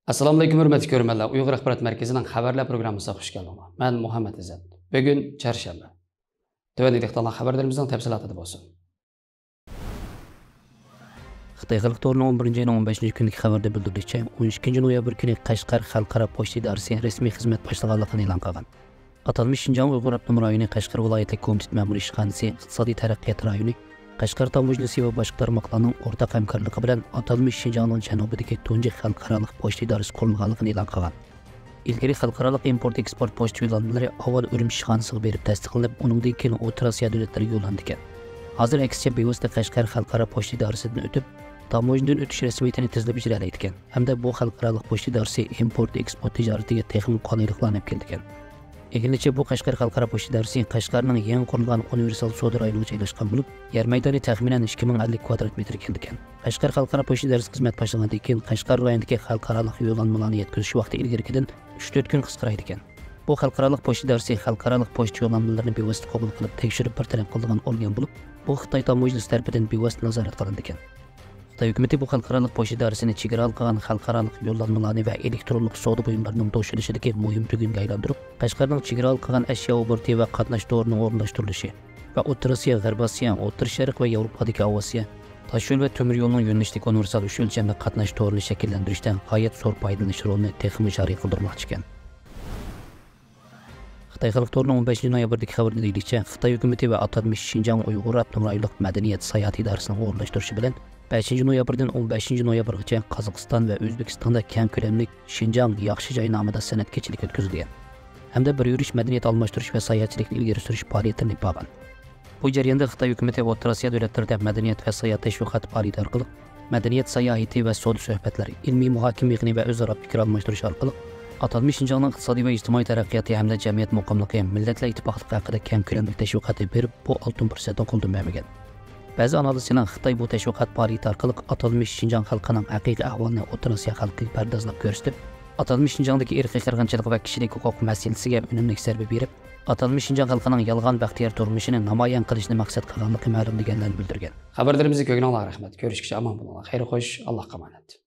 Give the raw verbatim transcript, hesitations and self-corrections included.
ئەسسالامۇئەلەيكۇم، ھۆرمەتلىك كۆرۈرمەنلەر. ئۇيغۇر ئاخبارات مەركىزىنىڭ خەۋەرلەر پروگراممىسىغا خۇش كەلدىڭلار. مەن مۇھەممەد ئىززەت. بۈگۈن چارشەنبە. تۆۋەندە دىققەتلەر خەۋەرلىرىمىزنىڭ تەپسىلاتىدا بولسۇن. خىتاي خەلق تورىنىڭ ئون بىرىنچى ئاينىڭ ئون بەشىنچى كۈنىدىكى خەۋىرىدە بىلدۈرۈلۈشىچە، ئون ئىككىنچى نويابىر كۈنى قەشقەر خەلقئارا پوچتا ئىدارىسى رەسمىي خىزمەت باشلىغانلىقىنى ئېلان قىلغان. ئاتالمىش شىنجاڭ ئۇيغۇر ئاپتونوم رايونى قەشقەر ۋىلايەتلىك كومىتېت مەمۇرىي ئىشخانىسى، ئىقتىسادىي تەرەققىيات رايونى، قەشقەر تاموژنىسى ۋە باشقا تارماقلارنىڭ ئورتاق ھەمكارلىقى بىلەن ئاتالمىش شىنجاڭنىڭ جەنۇبىدىكى تۇنجى خەلقئارالىق پوچتا ئىدارىسى قۇرۇلغانلىقىنى ئېلان قىلغان. ئىلگىرى خەلقئارالىق ئىمپورت ئېكسپورت پوچتا يوللانمىلىرى ئاۋۋال ئۈرۈمچى ئىشخانىسىغا بېرىپ تەستىقلىنىپ، ئۇنىڭدىن كېيىن ئوتتۇرا ئاسىيا دۆلەتلىرىگە يوللىنىدىكەن. ھازىر ئەكسىچە بىۋاسىتە قەشقەر خەلقئارا پوچتا ئىدارىسىدىن ئۆتۈپ، تاموژنىدىن ئۆتۈش رەسمىيىتىنى تېزلا بېجىرەلەيدىكەن ھەمدە بۇ خەلقئارالىق پوچتا ئىدارىسى ئىمپورت ئېكسپورت تىجارىتىگە تېخىمۇ قولايلىقلارنى ئەپ كېلىدىكەن. ئىگىلىنىشىچە، بۇ قەشقەر خەلقئارا پوچتا ئىدارىسى قەشقەرنىڭ يېڭى قۇرۇلغان ئۇنىۋېرسال سودا رايونىغا جايلاشقان بولۇپ، يەر مەيدانى تەخمىنەن ئىككى مىڭ ئەللىك كۋادرات مېتىر كېلىدىكەن. قەشقەر خەلقئارا پوچتا ئىدارىسى خىزمەت باشلىغاندىن كېيىن، قەشقەر رايونىدىكى خەلقئارالىق يوللانمىلارنى يەتكۈزۈش ۋاقتى ئىلگىرىكىدىن ئۈچ تۆت كۈن قىسقىرايدىكەن. بۇ خەلقئارالىق پوچتا ئىدارىسى خەلقئارالىق پوچتا يوللانمىلىرىنى بىۋاسىتە قوبۇل قىلىپ، تەكشۈرۈپ بىر تەرەپ قىلىدىغان ئورگان بولۇپ، بۇ خىتاي تاموژنىسى تەرىپىدىن بىۋاسىتە نازارەت قىلىنىدىكەن. خىتاي ھۆكۈمىتى بۇ خەلقئارالىق پوچتا ئىدارىسىنى چېگرا ھالقىغان خەلقئارالىق يوللانمىلارنى ۋە ئېلېكترونلۇق سودا بۇيۇملىرىنىڭ دوشىلىشىدىكى مۇھىم تۈگۈنگە ئايلاندۇرۇپ، قەشقەرنىڭ چېگرا ھالقىغان ئەشيا ئوبوروتى ۋە قاتناش تورىنىڭ ئورۇنلاشتۇرۇلۇشى ۋە ئوتتۇرا ئاسىيا، غەربىي ئاسىيا، ئوتتۇرا شەرق ۋە ياۋروپادىكى ئاۋىئاتسىيە، تاشيول ۋە تۆمۈر يولنىڭ يۆنىلىشىدىكى ئۇنىۋېرسال ئۈچ ئۆلچەملىك قاتناش تورىنى شەكىللەندۈرۈشتە غايەت زور پايدىلىنىش رولىنى تېخىمۇ جارى قىلدۇرماقچىكەن. خىتاي خەلق تورىنىڭ ئون بەشىنچى نويابىردىكى خەۋىرىدە دېيىلىشىچە، خىتاي ھۆكۈمىتى ۋە ئاتالمىش شىنجاڭ ئۇيغۇر ئاپتونوم رايونلۇق مەدەنىيەت ساياھەت ئىدارىسىنىڭ ئورۇنلاشتۇرۇشى بىلەن، بەشىنچى نويابىردىن ئون بەشىنچى نويابىرغىچە قازاقىستان ۋە ئۆزبېكىستاندا كەڭ كۆلەملىك شىنجاڭ ياخشى جاي نامىدا سەنئەت كېچىلىكى ئۆتكۈزۈلگەن ھەمدە بىر يۈرۈش مەدەنىيەت ئالماشتۇرۇش ۋە ساياھەتچىلىكنى ئىلگىرى سۈرۈش پائالىيىتى ئېلىپ بارغان. بۇ جەرياندا خىتاي ھۆكۈمىتى ئوتتۇرا ئاسىيا دۆلەتلىرىدە مەدەنىيەت ۋە ساياھەت تەشۋىقاتى پائالىيىتى ئارقىلىق مەدەنىيەت ساياھىتى ۋە سودا سۆھبەتلىرى، ئىلمىي مۇھاكىمە يىغىنى ۋە ئۆزئارا پىكىر ئالماشتۇرۇش ئارقىلىق ئاتالمىش شىنجاڭنىڭ ئىقتىسادىي ۋە ئىجتىمائىي تەرەققىياتى ھەمدە جەمئىيەت مۇقىملىقى، مىللەتلەر ئىتتىپاقلىقى ھەققىدە كەڭ كۆلەملىك تەشۋىقات ئېلىپ بېرىپ، بۇ ئالتۇن پۇرسەتنى قولدىن بەرمىگەن. بەزى ئانالىزچىلار خىتاي بۇ تەشۋىقات پائالىيىتى ئارقىلىق ئاتالمىش شىنجاڭ خەلقىنىڭ ھەقىقىي ئەھۋالىنى ئوتتۇرا ئاسىيا خەلقىگە پەردازلاپ كۆرسىتىپ، ئاتالمىش شىنجاڭدىكى ئىرقىي قىرغىنچىلىق ۋە كىشىلىك ھوقۇق مەسىلىسىگە ئۈنۈملۈك زەربە بېرىپ، ئاتالمىش شىنجاڭ خەلقىنىڭ يالغان بەختىيار تۇرمۇشىنى نامايان قىلىشنى مەقسەت قىلغانلىقى مەلۇم دېگەنلەرنى بىلدۈرگەن. خەۋەرلىرىمىزنى كۆرگىنىڭلارغا رەھمەت. كۆرۈشكىچە ئامان بولۇڭلار. خەير خوش، ئاللاھقا ئامانەت.